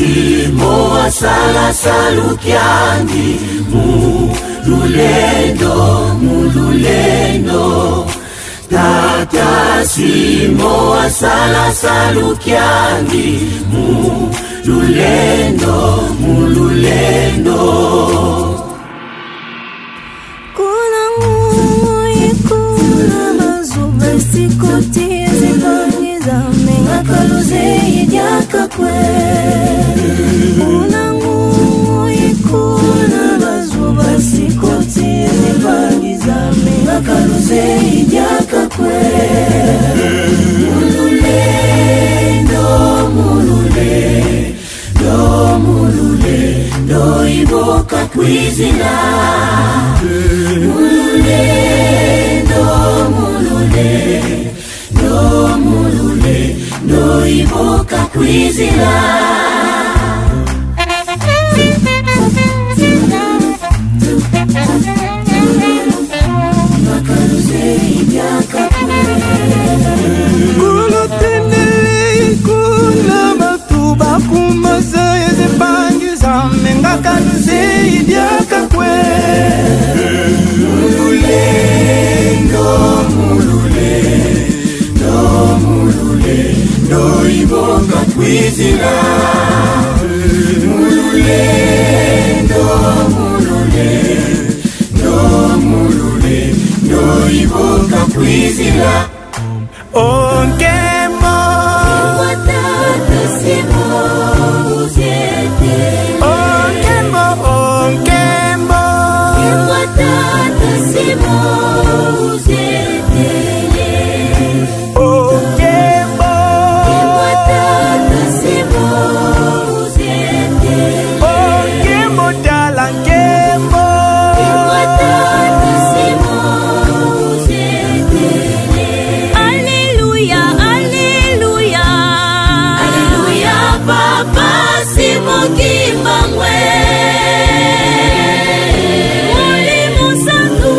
Simo asala salukiangi mululendo mululendo Tata Simo asala salukiangi mululendo mululendo Kuna ikuna mazuba sikoti zipangiza mengakaluze idyakakwe Kuna ikuna mazuba sikoti zipangiza mengakaluze idyakakwe Mululendo mululendo mululendo iboka kwizina Mululendo mululendo mululendo iboka kwizina Makaluze idyakakwe Kulutendele kuna batu bakumaza ezipangiza mengakaluze idyakakwe Mululendo mululendo mululendo iboka kwizina Mululendo mululendo mululendo iboka kwizina Onkembo Watata Simo uziete Onkembo onkembo Watata Simo uziete Onkembo Watata Simo uziete Onkembo tala nkembo Watata Simo uziete Alleluia, alleluia. Alleluia Papa Simo Kimbangu Molimo Santu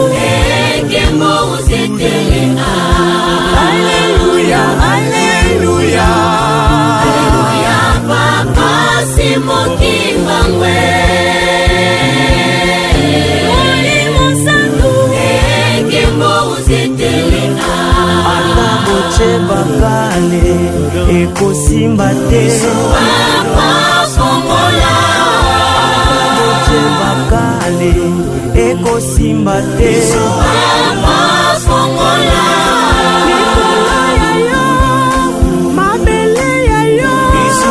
Ekembo uzetele Alleluia, Alleluia Alleluia Papa Simo Kimbangu Molimo Santu Ekembo uzetele Ata botie bakale ekosimba te Papa fongola botie bakale ekosimba te Papa fongola Likolo ya yo mabele ya yo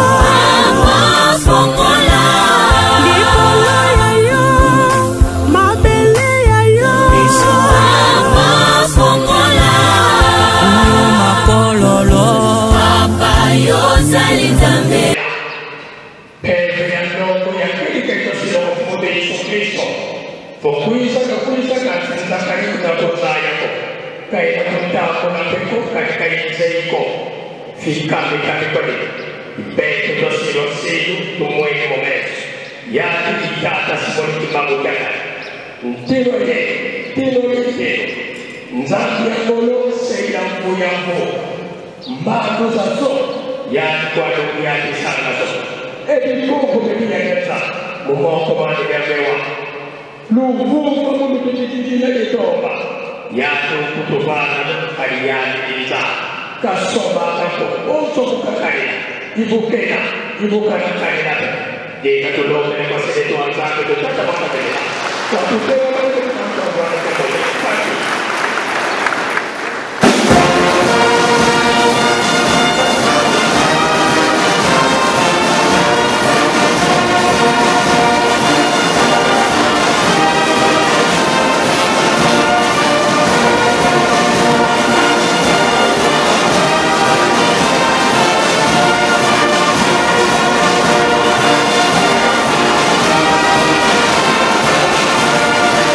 Papa fongola likolo ya yo mabele ya yo Papa fongola makololo Papa yozali Nzambe Pepe ya ndongo ya kili kaito silo mfude Yesu Kristo. Fokuisa kakuisa kansenza karibu na tozayako. Kaina kuntako na peko katika inzeiko. Fikami kamikoni. Ipeto tosilo silu tumweni momeso. Yati itata simoni kimabu kyaka. Ntilo ye, ntilo ye ntilo. Nzambi ya ngolo seila mvu ya mvu. Mbandu za zo yati kwa ndugu yati sana zo. Ebibuku bibinyanyeza mumoko mani byabewa. Luvuvu mulututititile litomba. Yati ukutubana aliyani inza. Kasoma kako onso kukakalina. Ibukena, ibukana kalina. Deka tulombe kwa sele tuanzake tutata makakalina. Kwa tupewa maneno kwa Bwana kwa Thank you.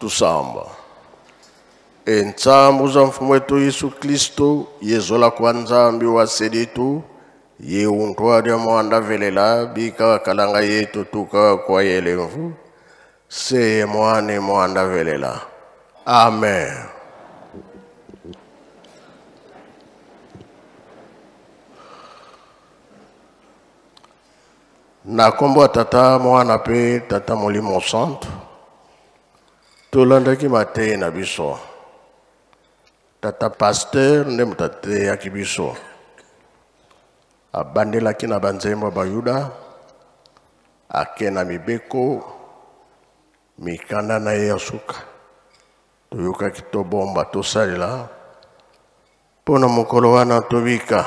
Tusamba. Entsambu za mfumu wetu Yesu Kristo yezola kwa Nzambi wa seditu ye untwa dia mwanda velela bika kalanga yetu tuka kwa yelemvu se mwane mwanda velela. Amen. Na kombo tata mwana pe tata molimo santo tolandaki mateyi na biso. Tata pasteur nde moto ateyaki biso, abandelaki na banzembo ya bayuda, ake na mibeko mikanda na ye ya suka. Toyokaki tobomba tosalela mpo na mokolo wana tobika.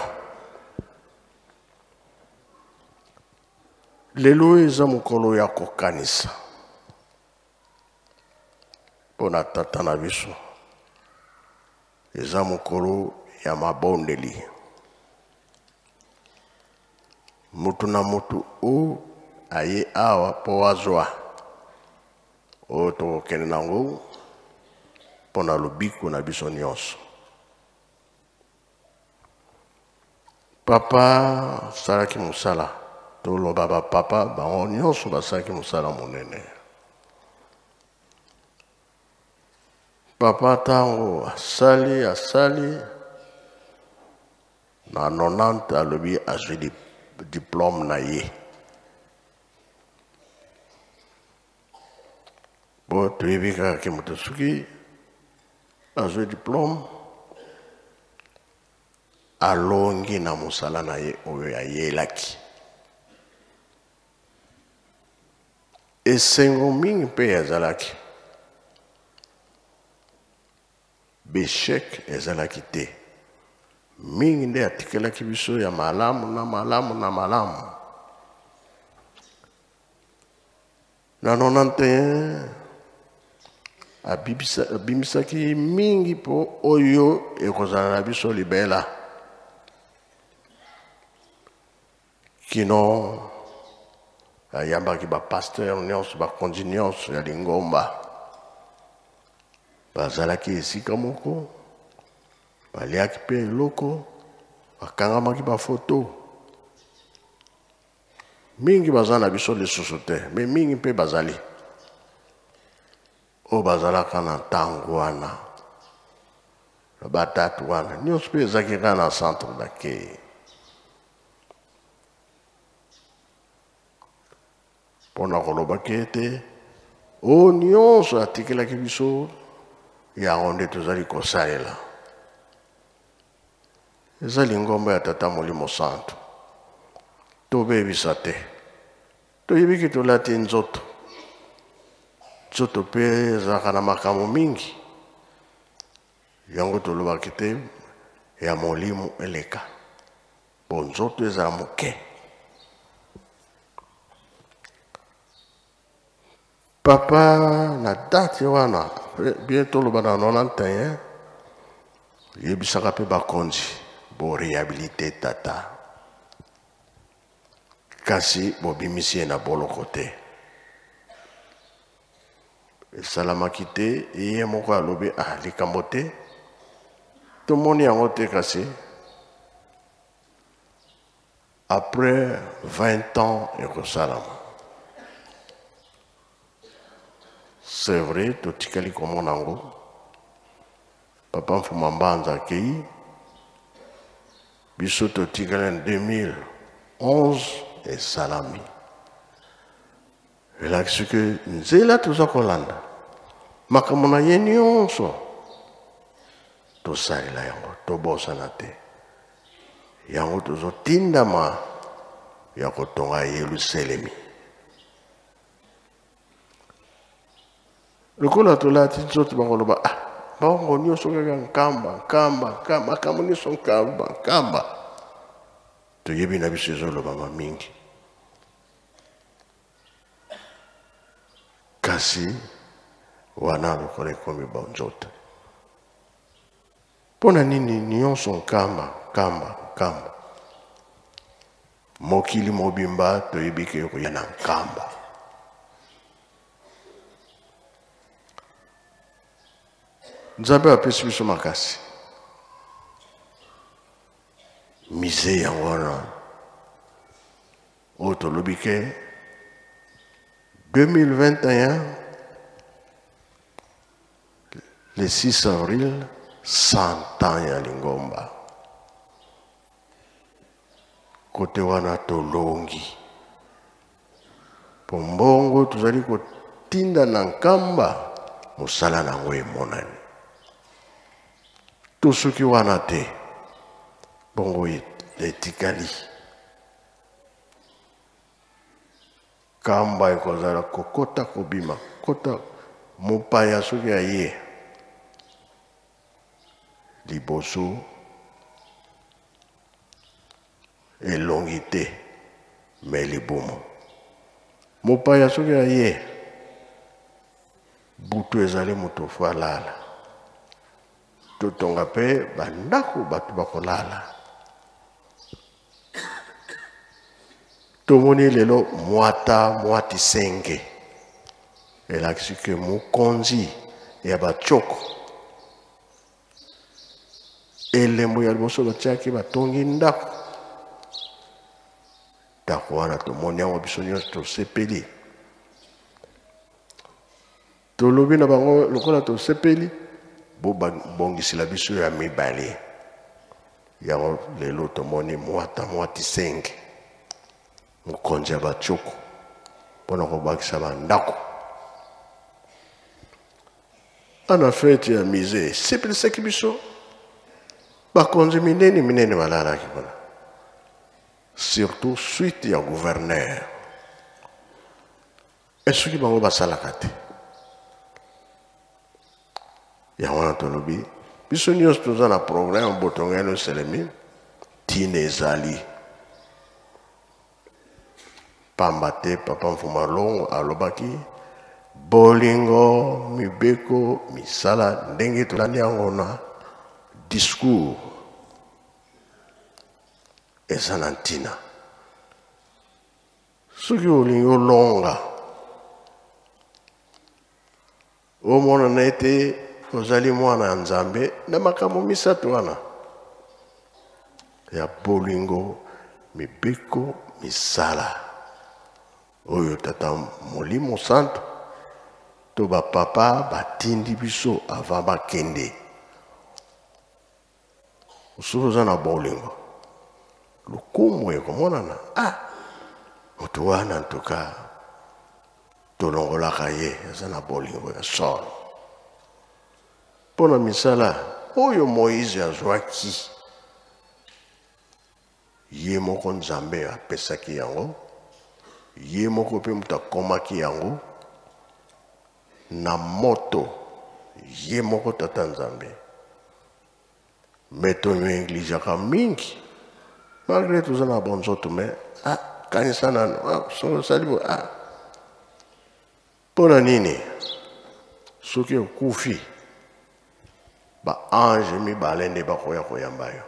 Lelo eza mokolo ya kokanisa mpo na tata na biso. Eza mokolo ya mabondeli. Mutu na mutu o aye awa po azwa oyo tokokende nango mpo na lobiko na biso nyonso. Papa asalaki mosala, toloba bapapa bango nyonso basalaki mosala monene. Papa ntango asali asali na 90 alobi azwi diplôme na ye. Bo toyebi kaka ke moto soki azwi diplôme alongi na mosala na ye oyo ayelaki. Esengo mingi mpe ezalaki, beshek ezalaki te. Mingi nde atikelaki biso ya malamu na malamu na malamu. Na 91 abimisaki mingi mpo oyo ekozala na biso libela. Kino ayambaki bapasteur nyonso, bakonzi nyonso ya lingomba. Bazalaki esika moko, baliaki mpe eloko, bakangamaki bafoto. Mingi baza na biso lisusu te, me mingi mpe bazali oyo bazalaka na ntango wana, na badate wana nyonso mpe ezalaki kaka na centre d'accueil. Mpona kolobaki ete oyo nyonso atikelaki biso yango nde tozali kosalela. Eza lingomba ya tata molimo santo, tobebisa te. Toyebiki tolati nzoto, nzoto mpe ezalaka na makambo mingi. Yango tolobaki te ya molimo eleka po nzoto ezala moke. Papa na date wana bien toloba na 91 yebisaka mpe bakonzi bo réhabilité tata, kasi bobimisi ye na boloko te. Esalamaki te, ye moko alobi ah likambo te, tomoni yango te. Kasi après 20 ans ekosalama. C'est vrai, totikali komona yango. Papa Mfuma Mbanza akei, biso totikali en 2011 esalami. Elakisi ke nzela toza kolanda makambo na ye nyonso tosalela yango, tobosana te. Yango tozotindama ya kotonga Yelusalemi. Lokola tolati nzoto bakoloba ah bango nyonso kaka nkamba nkamba nkamba, makambo nyonso nkamba nkamba. Toyebi na biso ezolobama mingi, kasi wana lokola ekomi banzoto. Mpona nini nyonso nkamba nkamba nkamba? Mokili mobimba toyebi ke ekoya na nkamba. Nzambe apesi biso makasi. Musée yango wana oyo tolobi ke 2021 le 6 avril 100 ans ya lingomba. Kote wana tolongi po mbongo tozali kotinda na nkamba mosala nango emonani. Tosuki wana te, bongo etikali kamba ekozala kokota kobima kota mopaya soki aye liboso elongi te me libumu. Mopaya soki aye butu ezali moto fo alala. Totonga pe bandako bato bakolala. Tomoni lelo mwata mwati senge elakisi ke mokonzi ya batioko elembo ya liboso batiaki batongi ndako. Ndako wana tomoni yango biso nyonso tosepeli. Tolobi na bango lokola tosepeli bobongisela biso ya mibale. Yango lelo tomoni mwata mwati senge mokonzi ya batioko mpona kobakisa bandako. Ana fete ya musée esepelisaki biso bakonzi minene minene balalaki kuna, surtout suite ya gouverneur. Esoki bango basalaka te, yango wana tolobi biso nyonso toza na programme botongani oselemi ntina ezali pamba te. Papa Mfuma Longo alobaki bolingo mibeko misala ndenge tolandi yango na discours eza na ntina. Soki olingi olonga omonana ete ozali mwana ya Nzambe na makambo misato wana ya bolingo mibeko misala oyo tata Molimo Santo to bapapa batindi biso avant bakende. Soki oza na bolingo lokumu ekomonana moto wana ntuka tolongolaka ye aza na bolingo ya solo. Mpona misala oyo Moïse azwaki ye moko Nzambe apesaki yango, ye moko mpe moto akomaki yango na moto, ye moko tata Nzambe. Me tonegligeaka mingi malgré toza na bonzoto, me kanisa nano so osali boye mpona nini? Soki okufi ba ange mibale nde bakoya koyamba yo.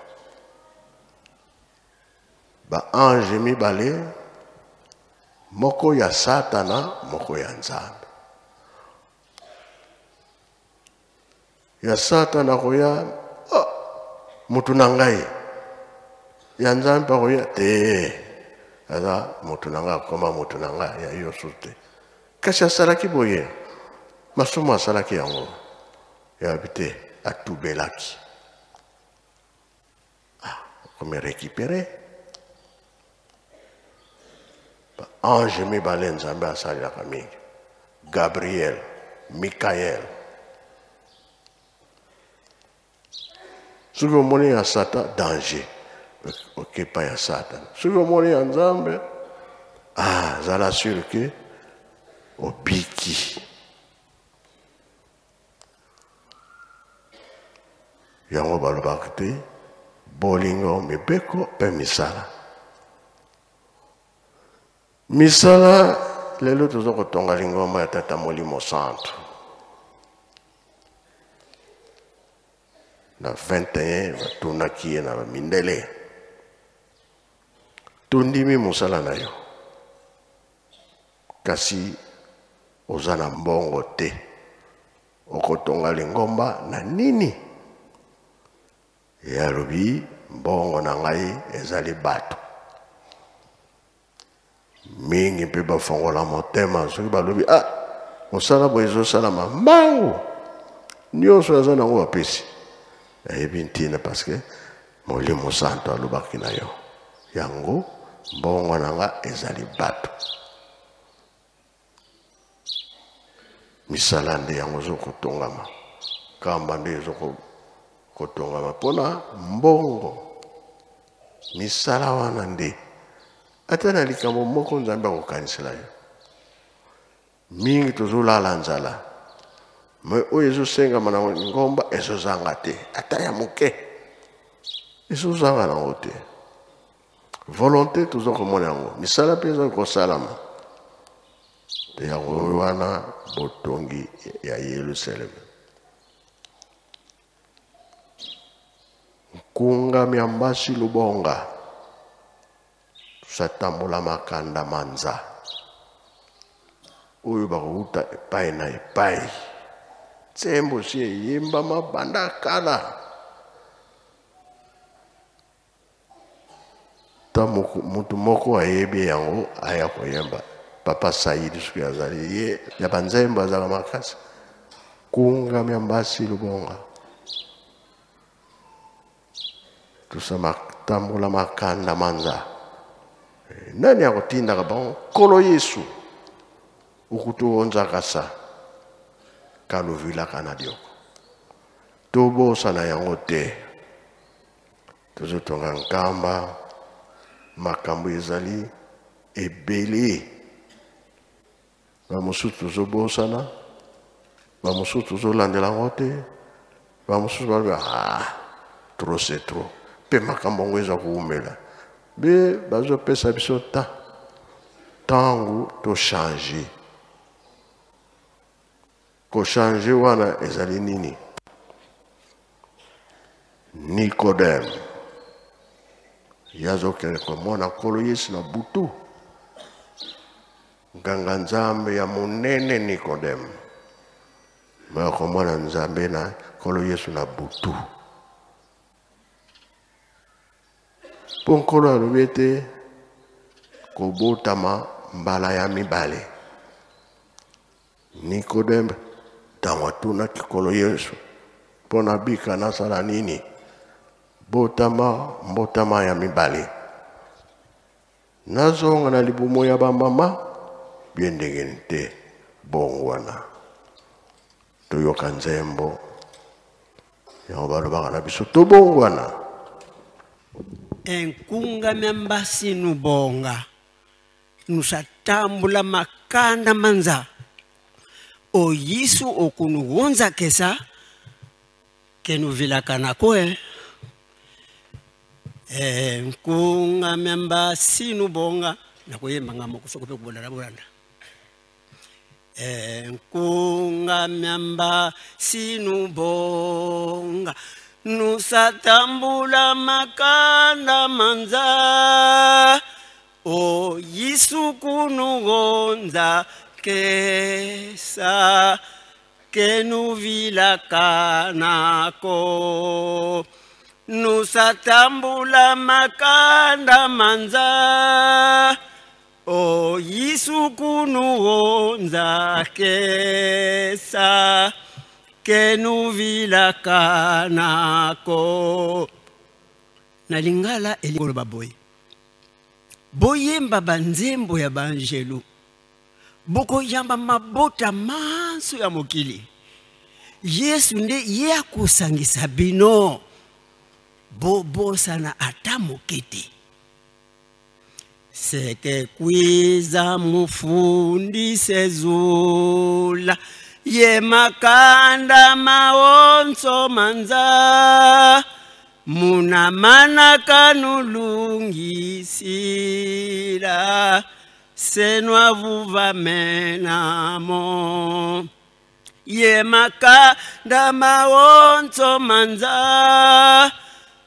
Ba ange mibale, moko ya Satana, moko ya Nzambe. Ya Satana koya mutu na ngai, ya Nzambe akoya te, aza mutu na ngai, akoma mutu na ngai ya yo su te. Kasi asalaki boye, masumu asalaki yango yabi te, atubelaki akomi récupéré. Ba ange mibale Nzambe asalelaka mingi, Gabriel, Mikael. Soki omoni ya Satan, danger, okepa ya Satan. Soki omoni ya Nzambe, zala sûr que obiki. Yango balobaka te bolingo mibeko mpe misala. Misala lelo toza kotonga lingomba ya tata Molimo Santo. Na 21 batunaki ye na bamindele, tondimi mosala na yo, kasi oza na mbongo te. Okotonga lingomba na nini? Ye alobi mbongo na ngai ezali bato. Mingi mpe bafongola motema soki balobi ah mosala boye ezosalama mbangu nyonso aza nango bapesi. Nayebi ntina parce que Molimo Santo alobaki na yo yango mbongo na nga ezali bato. Misala nde yango ezokotongama, kamba nde ezokotongama mpona mbongo. Misala wana nde ata na likambo moko Nzambe akokanisela yo. Mingi tozolala nzala, me oyo ezosengama na ngomba ezozanga te, ata ya moke ezozanga nango te. Volonté toza komona yango, misala mpe eza kosalama. Te yango wana botongi ya Yelusaleme. Nkunga miambasi lubonga satambola makanda manza oyo bakouta epai na epai. Nzembo si eyembama banda kala. Ta mutu moko ayebi yango aya koyemba. Papa Saïd soki azali ye ya banzembo azala makasi. Kunga miambasi lubonga tusa matambola makanda manza. Nani akotindaka bango? Nkolo Yesu ukutu onzaka sa kaluvilaka na dioko. Tobosana yango te. Tozotonga nkamba, makambo ezali ebele. Bamosusu tozobosana, bamosusu tozolandela yango te, bamosusu balobi ah, trop c'est trop. Mpe makambo yango eza koumela. Be bazopesa biso ta ntango tochange. Kochange wana ezali nini? Nicodème ye azokende komona Nkolo Yesu na butu. Nganga Nzambe ya monene Nicodème me akomona Nzambe na Nkolo Yesu na butu. Mpo Nkolo alobi ete kobotama mbala ya mibale. Nicodème ntango atunaki Nkolo Yesu mpo na bika nasala nini? Botama mbotama ya mibale. Nazonga na libumu ya bamama bien ndenge te bongwana. Toyoka nzembo yango balobaka na biso tobongwana. Enkunga myambasi nubonga nusatambula makanda manza oyisu okunugonza kesa kenuvilaka nakoe. Nkunga myambasi nubonga nakoyemba nga moko soko mpe kobolanda bolanda. Nkunga myambasi nubonga nusatambula makanda manza oyisu kunugonza kesa kenuvilaka nako nusatambula makanda manza oyisu kunugonza kesa kenuvilaka nako. Na lingala elikoloba boye boyemba banzembo ya banjelu bokoyamba mabota manso ya mokili. Yesu nde ye akosangisa bino bobosana ata moke te. Seke kwiza mufundise zula ye makanda maonso manza munamana kanulungisila senwa vuva menamo ye makanda maonso manza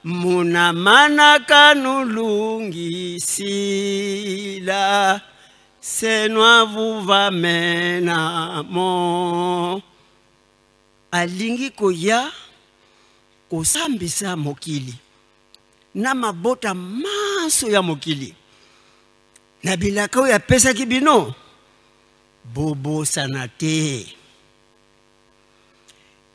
munamana kanulungisila senwa vuva menamo. Alingi koya kosambisa mokili na mabota manso ya mokili na bilaka oyo apesaki bino. Bobosana te.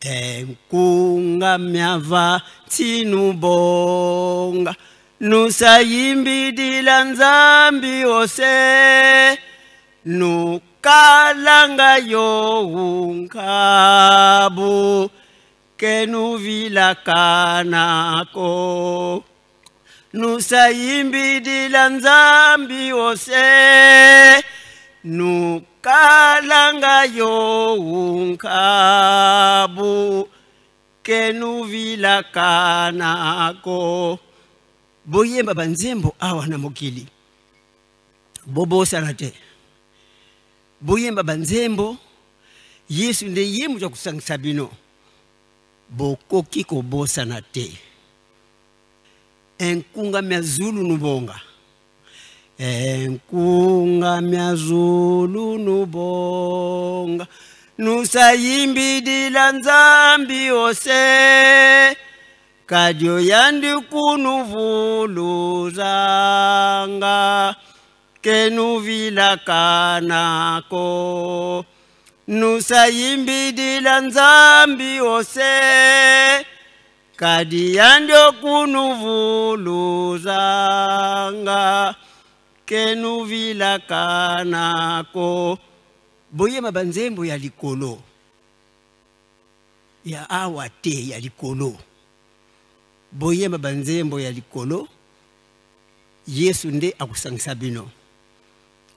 Enkunga miava tinu bonga nusayimbidila Nzambi ose nukalanga yo unkabu kenuvilakanako nusayimbidila Nzambi ose nukalanga yo unkabu kenuvilakanako. Boyemba banzembo awa na mokili, bobosana te. Boyemba banzembo, Yesu nde ye moto akusangisa bino, bokoki kobosana te. Enkunga mya zulu nubonga, enkunga mya zulu nubonga nusayimbidila Nzambi ose kadio yandi kunuvuluzanga kenuvilakanako nusayimbidila Nzambi ose kadi yandi kunuvuluzanga kenuvilakanako. Boyema banzembo ya likolo ya awa te, ya likolo. Boyema banzembo ya likolo, Yesu nde akusangisa bino,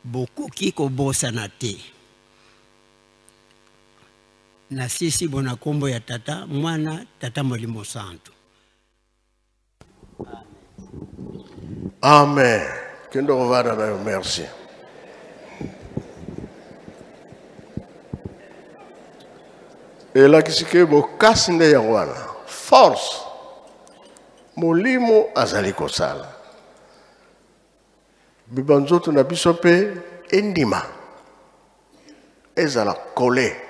bokoki kobosana te. Nasisi bona kombo ya Tata, Mwana, Tata Molimo Santu. Amen. Kendo kovanda na yo, merci. Elakisi ke bokasi nde yango wana, force molimo azali kosala. Biba nzoto na biso mpe endima ezala kole.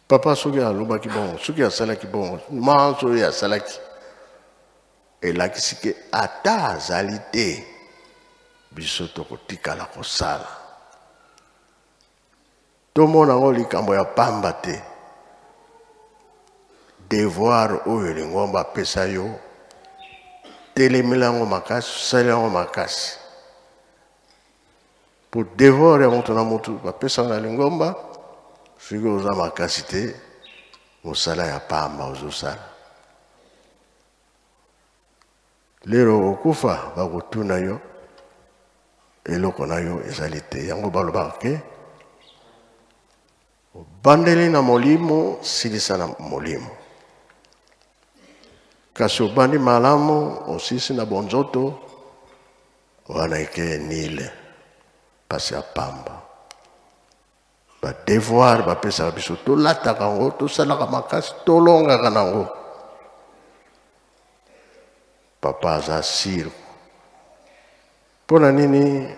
Papa soki alobaki bongo, soki asalaki bongo, manso oyo asalaki elakisi ke ata azali te, biso tokotikala kosala. Tomona yango likambo ya pamba te. Devoir oyo lingomba apesa yo, telemela yango makasi, osali yango makasi. Po devoir ya moto na moto bapesaka na lingomba, soki oza makasi te, mosala ya pamba ozosala. Lero okokufa, bakotuna yo eloko na yo ezali te. Yango balobaka ke obandeli na molimo, silisa na molimo. Kasi obandi malamu, osisi na bonzoto, wana eke nile, pasi ya pamba. Ba devoir bapesaka biso, tolataka yango, tosalaka makasi, tolongaka nango. Papa aza sire. Mpona nini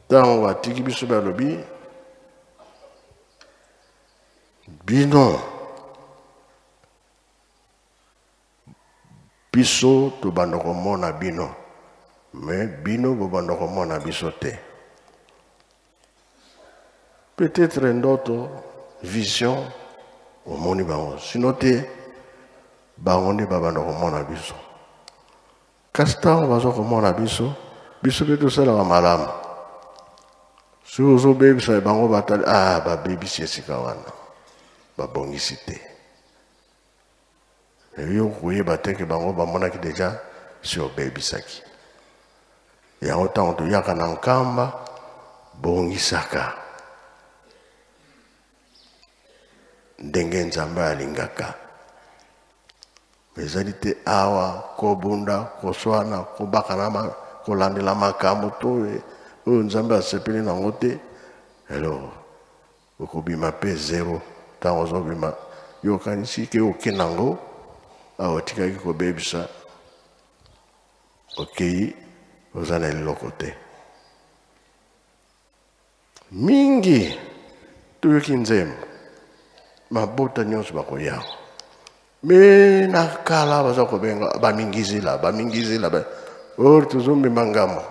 ntango atiki biso balobi bino biso tobanda komona bino, me bino bobanda komona biso te. Peut-être ndoto, vision, omoni bango, sino te bango nde babanda komona biso. Kasi ntango baza komona biso, biso mpe tosalaka malamu. Soki ozobebisa bango batali, ah, babebisi esika wana, babongisi te. Yo koyeba te ke bango bamonaki deja si obebisaki. Yango ntango toyaka na nkamba, bongisaka ndenge Nzambe alingaka. Ezali te awa kobunda, koswana, kobakana, kolandela makambo to oyo Nzambe asepeli nango te. Alors okobima pe zéro. Ntango ozobima, yo okanisi ke oke nango, awa otikaki kobebisa, okei oza na eloko te. Mingi toyoki nzembo. Mabota nyonso bakoya. Me na kala baza kobenga bamingizila, bamingizila ba. Or tozomema ngambo.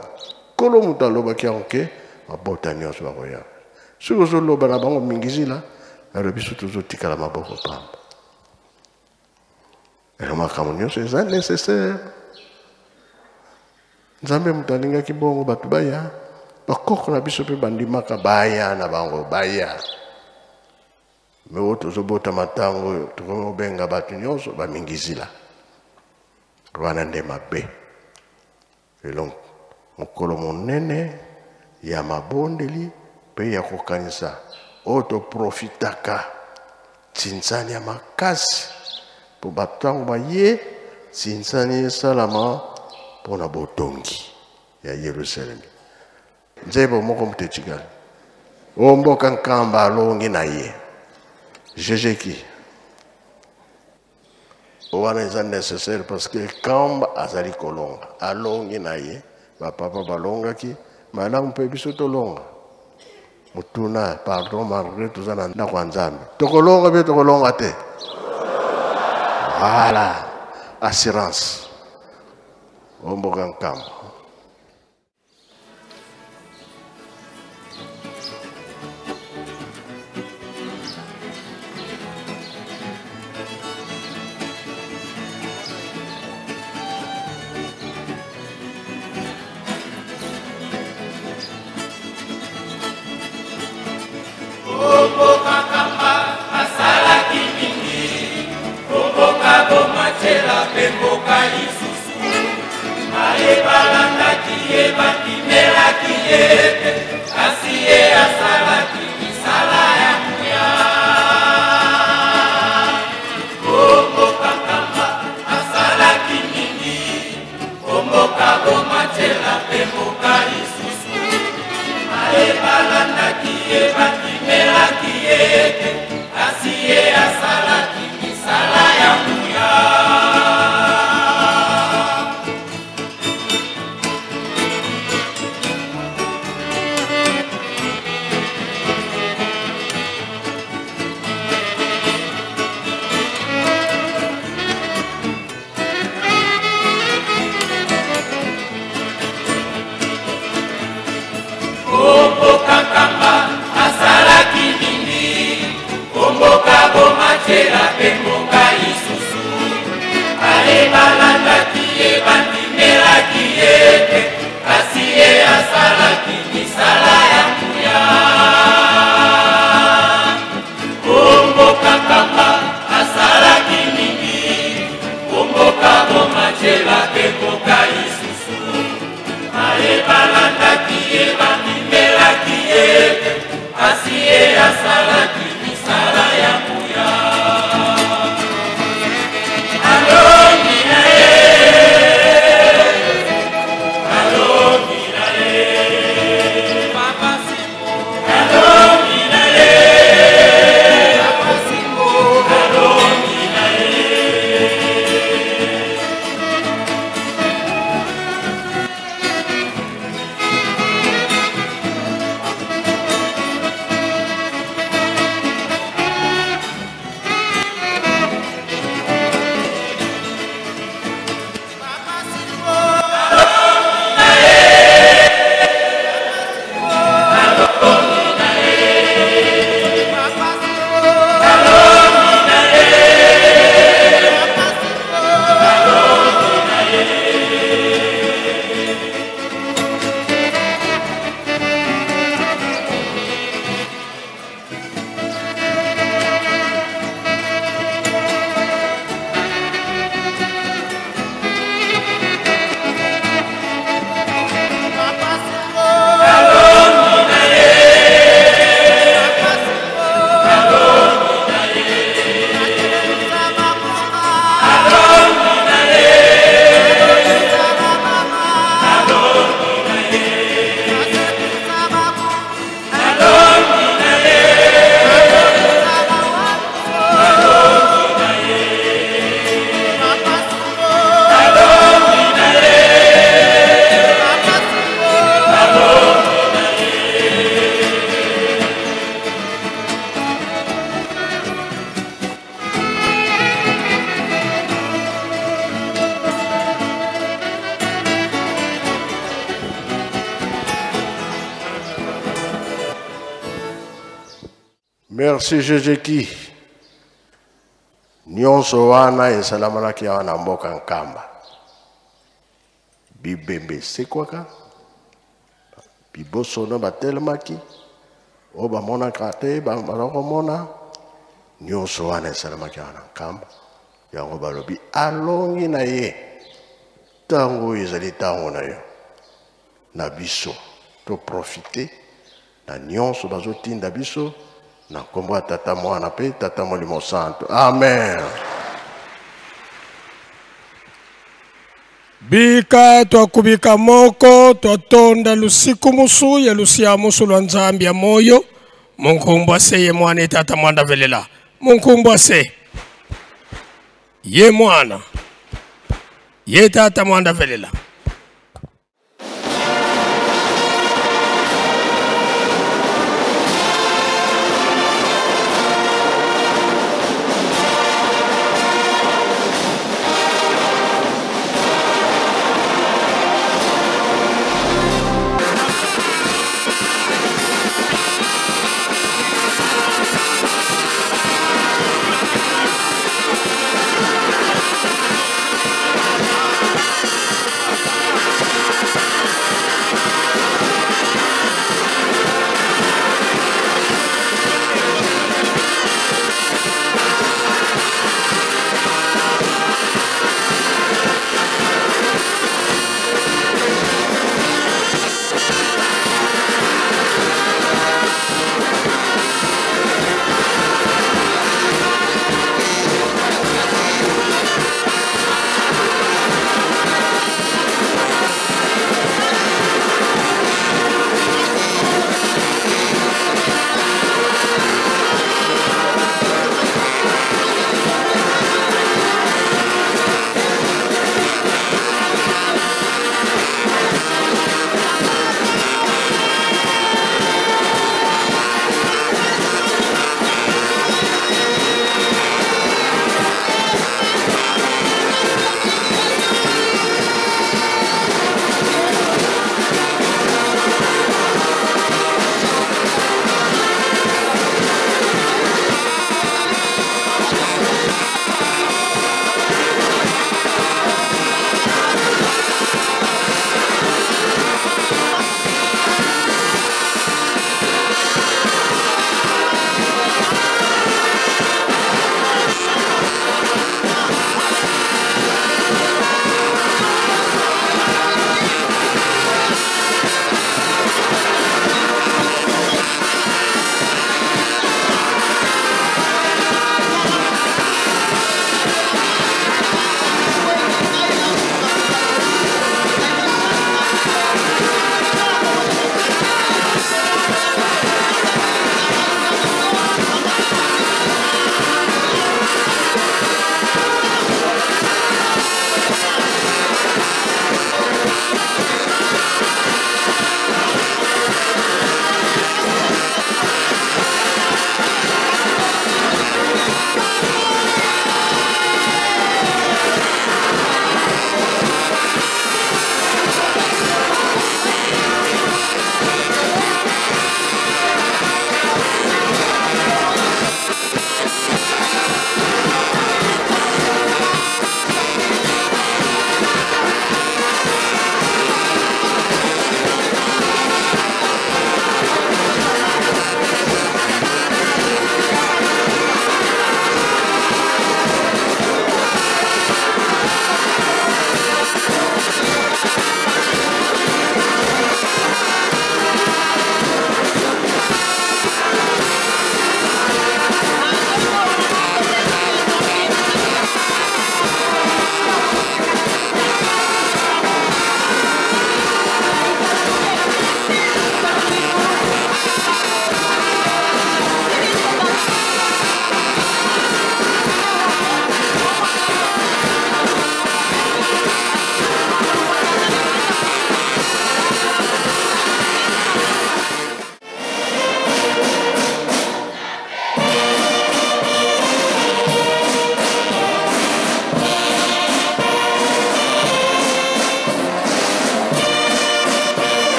Kolo moto alobaki yango ke mabota nyonso bakoya. Soki ozoloba na bango mingizila, alobi biso tozotikala maboko pamba. Elo makambo nyonso eza nécessaire. Nzambe moto alingaki bongo bato baya, bakoko na biso mpe bandimaka baya na bango baya. Me oyo tozobotama ntango oyo tokomi kobenga bato nyonso bamingizila. Wana nde mabe. Lelo mokolo monene ya mabondeli mpe ya kokanisa oyo toprofitaka nsinsani ya makasi mpo bato ntango baye nsinsani esalama mpona botongi ya Yerusalemi. Nzembo moko moto etikali o mboka Nkamba alongi na ye jejeki wana eza nécessaire parce que Nkamba azali kolonga, alongi na ye, bapapa balongaki malamu mpe biso tolonga. Motuna pardon, malgré toza na ndako ya Nzambe, tokolonga mpe tokolonga te. Voilà, assurance o mboka Nkamba. Merci Jésus. Nyonso wana esalamanaki awa na mboka Nkamba. Bibembe esekwaka, bibosono batelemaki, oyo bamonaka te baza komona. Nyonso wana esalamaki awa na Nkamba. Yango balobi alongi na ye. Ntango oyo ezali ntango na yo na biso toprofite na nyonso bazotinda biso na nkombo ya Tata, Mwana mpe Tata Molimo Santo. Amen. Bika twakubika moko twatonda lusiku musu ya lusia musu lwa Nzambi ya moyo munkumbu ase ye mwana etata mwanda velela munkumbu ase ye mwana ye tata mwanda velela.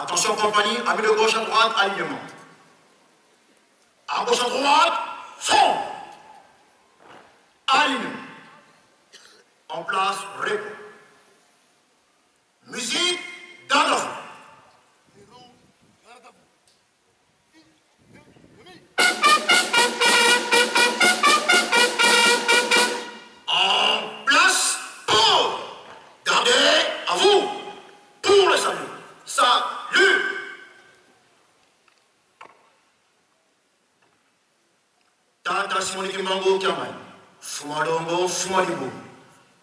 Attention compagnie, amis de gauche à droite, alignement. À gauche à droite, front. Alignement. En place, repos. Musique, garde à vous. En place, pour. Gardez à vous. Pour le salut. Salut. Tata Simoni Kimbangu Kiamai. Fumalongo, Fumalibo.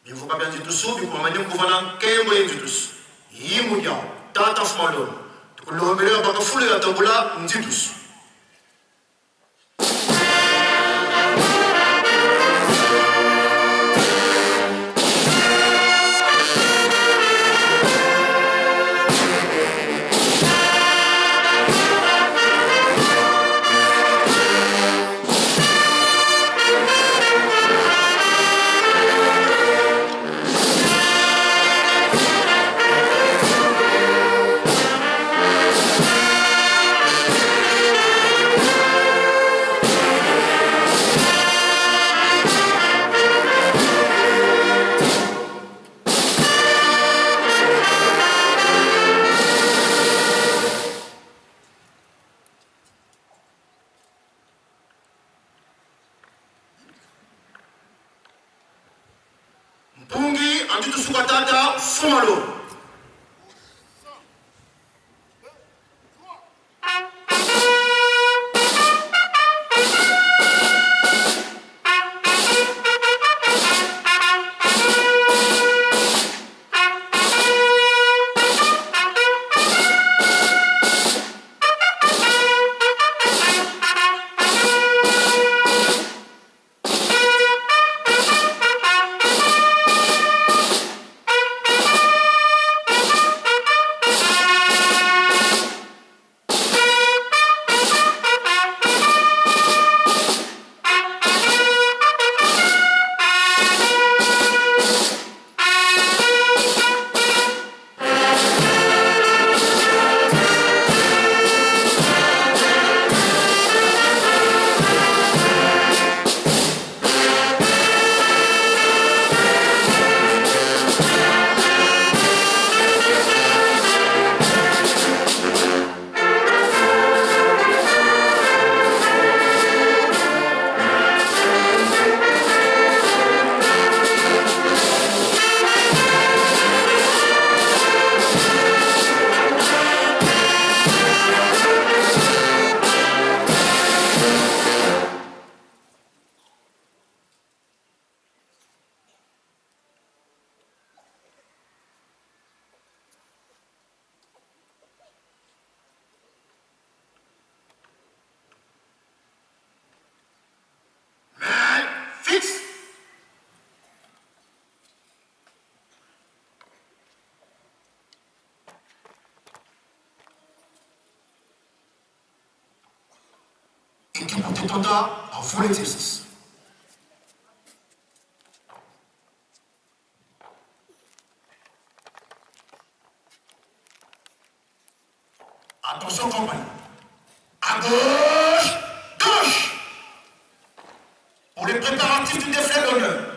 Bivuka bya nzitusu, bikumamanye mkuvana nkembo ye nzitusu. Yimunya, Tata Fumalongo. Tukulombele bakafulu ya tabula nzitusu. À vous l'exercice. Attention compagnie. À gauche, gauche. Pour les préparatifs du défilé d'honneur.